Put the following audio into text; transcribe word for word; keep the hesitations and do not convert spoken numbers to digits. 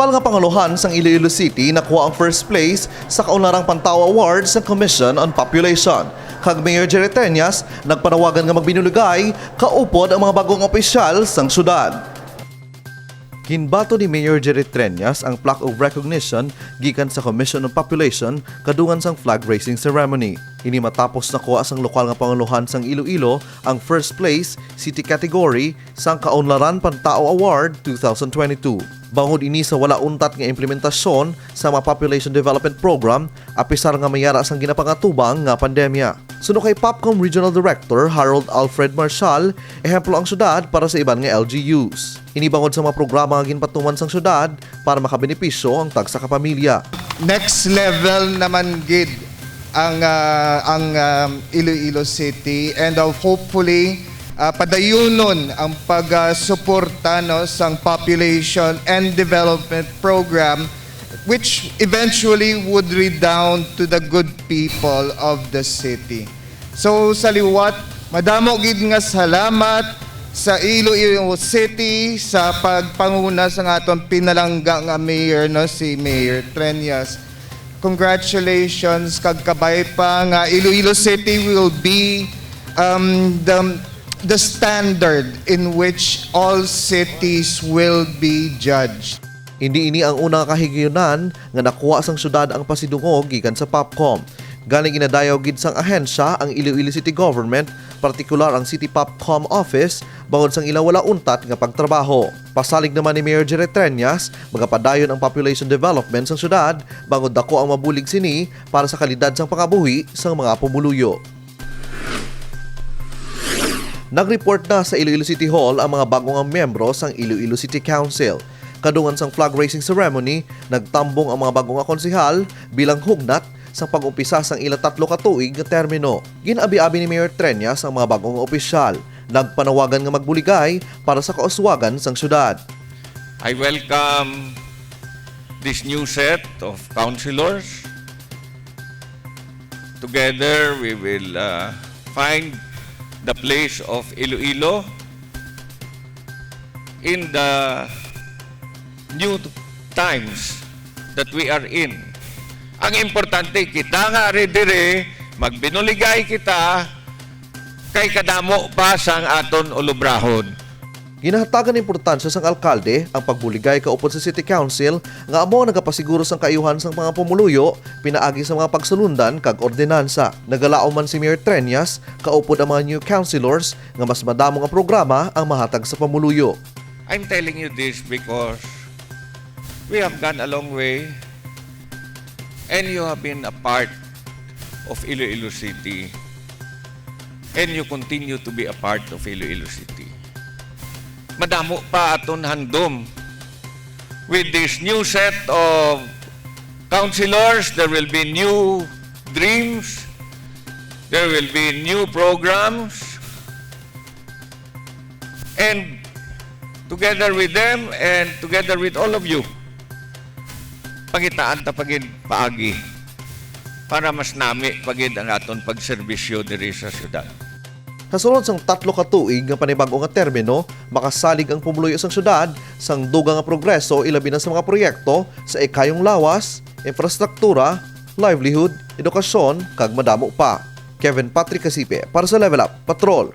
Lokal nga pangulohan sang Iloilo City nakuha ang first place sa kaunlarang Pantao Award sa Commission on Population, kag Mayor Jerry Treñas nagpanawagan nga magbinuligay kaupod ang mga bagong opisyal sang syudad. Ginbaton ni Mayor Jerry Treñas ang plaque of recognition gikan sa Commission on Population kadungan sang flag raising ceremony. Ini matapos nakuha sang lokal nga pangulohan sang Iloilo ang first place city category sang Kaunlaran Pantao Award two thousand twenty-two. Bangod ini sa wala untat nga implementasyon sa mga population development program, apisar nga may ara sang ginapangatubang nga pandemya. Suno kay POPCOM Regional Director Harold Alfred Marshall, ehemplo ang syudad para sa iban nga L G Us. Ini bangod sa mga programa nga ginpatuman sang syudad para makabenepisyo ang tagsa ka pamilya. Next level naman gid ang, ah, ang, um, Iloilo City, and, uh, hopefully, ah, padayunon ang pagsuporta, no, sang population and development program, which eventually would redound to the good people of the city. So, sa liwat, madamo gid nga salamat sa Iloilo City sa pagpanguna sang aton pinalangga nga mayor, no, si Mayor Treñas. Congratulations kag kabay pa nga Iloilo City will be, um, the, the standard in which all cities will be judged. Indi ini ang una nga kahigayunan nga nakuha sang syudad ang pasidungog gikan sa POPCOM. Gani, ginadayaw gid sang ahensya ang Iloilo City Government, partikular ang City POPCOM Office, bangod sang ila wala untat nga pagtrabaho. Pasalig naman ni Mayor Jerry Treñas, magapadayon ang population development sang syudad, bangod daku ang mabulig sini para sa kalidad sang pangabuhi sang mga pumuluyo. Nag-report na sa Iloilo City Hall ang mga bag-o nga miyembro sang Iloilo City Council. Kadungan sang flag raising ceremony, nagtambong ang mga bag-o nga konsehal bilang hugnat sang pag-umpisa sang ila tatlo ka tuig nga termino. Gin-abi-abi ni Mayor Treñas ang mga bag-o nga opisyal. Nagpanawagan nga magbuligay para sa kauswagan sang syudad. I welcome this new set of councilors. Together, we will, uh, find the place of Iloilo in the new times that we are in. Ang importante, kita nga ari diri, magbinuligay kita, kay kadamo pa sang aton ulobrahon. Ginahatagan importansya sang alkalde ang pagbuligay kaupod sa City Council nga amo ang nagapasiguro sang kaayuhan sang mga pumuluyo pinaagi sa mga pagsulundan kag ordinansa. Nagalaom man si Mayor Treñas kaupod ang mga new councilors nga mas madamo nga programa ang mahatag sa pumuluyo. I'm telling you this because we have gone a long way and you have been a part of Iloilo City and you continue to be a part of Iloilo City. Madamo pa aton handom. With this new set of councilors, there will be new dreams, there will be new programs, and together with them and together with all of you, pangitaan ta pa gid paagi para mas nami pa gid ang aton pagserbisyo diri sa syudad. Sa sulod sang tatlo ka tuig nga panibag-o nga termino, makasalig ang pumuluyo sang syudad sang dugang nga progreso, ilabi na sa mga proyekto sa ikayong lawas, infrastruktura, livelihood, edukasyon, kag madamo pa. Kevin Patrick Casipe para sa Level Up Patrol.